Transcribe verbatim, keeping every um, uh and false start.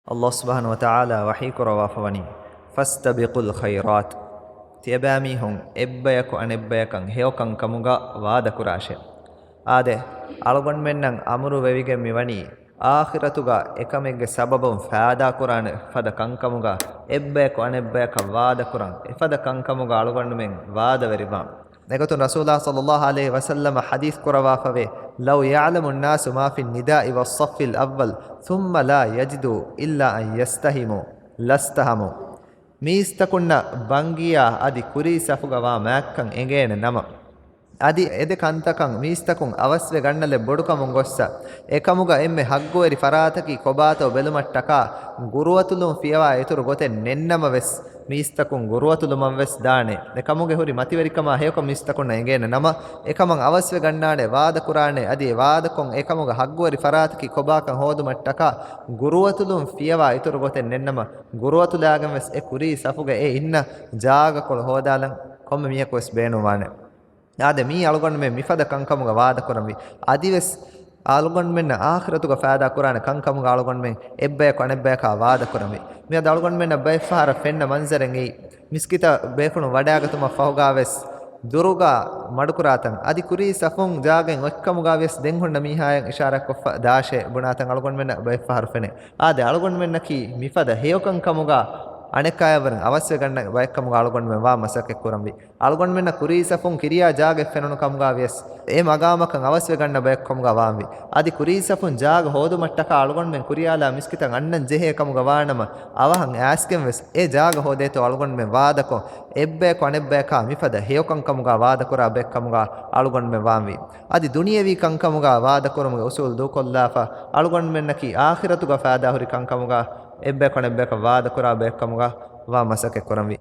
ﷲ ސުބްޙާނަހޫ ވަތަޢާލާ ވަޙީ ކުރައްވާފަވަނީ، "ފަސްތަބިޤުލް ޚައިރާތް." ތިޔަބައިމީހުން އެއްބަޔަކު އަނެއްބަޔަކަށް ހެޔޮކަން ކަމުގަ ވާދަކުރާށޭ. އާދެ، އަޅުގަނޑުމެންނަށް އަމުރު ވެވިގެން މިވަނީ، އާޚިރަތުގަ އެކަމެއްގެ ސަބަބުން ފައިދާ ކުރާނެ ފަދަ ކަންކަމުގަ އެއްބަޔަކު އަނެއްބަޔަކަށް ވާދަކުރަން، އެފަދަ ކަންކަމުގަ އަޅުގަނޑުމެން ވާދަވެރިވާން. އެގޮތުން ރަސޫލާ ޞައްލައްލާހު ޢަލައިހި ވަސައްލަމަ ޙަދީޘް ކުރައްވާފަވޭ، "لو يعلم الناس ما في النداء والصف الأول ثم لا يجدوا إلا أن يستهموا لاستهموا." މީސްތަކުންނަށް ބަންގިޔާ އަދި ކުރީ ސަފުގަ ވާ މާތްކަން އެނގޭނެ ނަމަ، އަދި އެދެ ކަންތަކަށް މީސްތަކުން އަވަސްވެ ގަންނަލެއް ބޮޑުކަމުން ގޮއްސަ، އެކަމުގަ އެންމެ ހައްގުވެރި ފަރާތަކީ ކޮބާތޯ ބެލުމަށްޓަކާ، ގުރުއަތުލުން ފިޔަވާ އިތުރު ގޮތެއް ނެންނަމަ ވެސް، މީސްތަކުން ގުރުއަތުލުމަށް ވެސް ދާނެ. އެކަމުގެ ހުރި މަތިވެރިކަމާ ހެޔޮކަން މީސްތަކުންނަށް އެނގޭނެ ނަމަ، އެކަމަށް އަވަސްވެ ގަންނާނެ، ވާދަ ކުރާނެ، އަދި އެ ވާދަކޮށް އެކަމުގަ ހައްގުވެރި ފަރާތަކީ ކޮބާކަން ހޯދުމަށްޓަކާ، ގުރުއަތުލުން ފިޔަވާ އިތުރު ގޮތެއް ނެންނަމަ، ގުރުއަތުލާގެން ވެސް އެ ކުރީ ސަފުގަ އެ އިންނަ ޖާގަކޮޅު ހޯދާލަން ކޮންމެ މީހަކު ވެސް ބޭނުންވާނެ. އާދެ، މީ އަޅުގަނޑުމެން މިފަދަ ކަންކަމުގަ ވާދަކުރަންވީ. އަދިވެސް އަޅުގަނޑުމެންނަށް އާޚިރަތުގަ ފައިދާ ކުރާނެ ކަންކަމުގަ އަޅުގަނޑުމެން އެއްބަޔަކު އަނެއްބަޔަކާ ވާދަކުރަންވީ. މިއަދު އަޅުގަނޑުމެންނަށް ބައެއްފަހަރަށް ފެންނަ މަންޒަރެއް އެއީ، މިސްކިތަށް ބޭފުޅުން ވަޑައިގަތުމަށް ފަހުގާވެސް، ދުރުގަ މަޑުކުރާތަން، އަދި ކުރީ ސަފުން ޖާގައިން އޮތްކަމުގާވިޔަސް ދެން ހުންނަ މީހާއަށް އިޝާރާތްކޮށްފަ ދާށޭ ބުނާތަން އަޅުގަނޑުމެންނަށް ބައެއްފަހަރު ފެނޭ. އާދެ، އަޅުގަނޑުމެންނަކީ މިފަދަ ހެޔޮކަންކަމުގަ އަނެއްކާޔަށްވުރެން އަވަސްވެގަންނަ ބައެއްކަމުގަ އަޅުގަނޑުމެން ވާ މަސައްކަތްކުރަންވީ. އަޅުގަނޑުމެންނަށް ކުރީ ސަފުން ކިރިޔާ ޖާގައެއް ފެނުނު ކަމުގާ ވިޔަސް، އެ މަގާމަކަށް އަވަސްވެގަންނަ ބަޔަކު ކަމުގާ ވާންވީ. އަދި ކުރީ ސަފުން ޖާގަ ހޯދުމަށްޓަކާ އަޅުގަނޑުމެން ކުރިޔާލާ މިސްކިތަށް އަންނަން ޖެހޭ ކަމުގަ ވާނަމަ، އަވަހަށް އައިސްގެން ވެސް އެ ޖާގަ ހޯދޭތޯ އަޅުގަނޑުމެން ވާދަކޮށް، އެއްބަޔަކު އަނެއްބަޔަކާ މިފަދަ ހެޔޮކަން ކަމުގާ ވާދަކުރާ ބަޔަކު ކަމުގާ އަޅުގަނޑުމެން ވާންވީ. އަދި ދުނިޔެވީ ކަންކަމުގާ ވާދަކުރުމުގެ އުސޫލު ދޫކޮށްލާފަ، އަޅުގަނޑުމެންނަކީ އާޚިރަތުގަ ފައިދާހުރި ކަންކަމުގާ އެއްބަޔަކު އަނެއްބަޔަކަށް ވާދަކުރާ ބަޔަކު ކަމުގާ ވާ މަސައްކަތް ކުރަންވީ.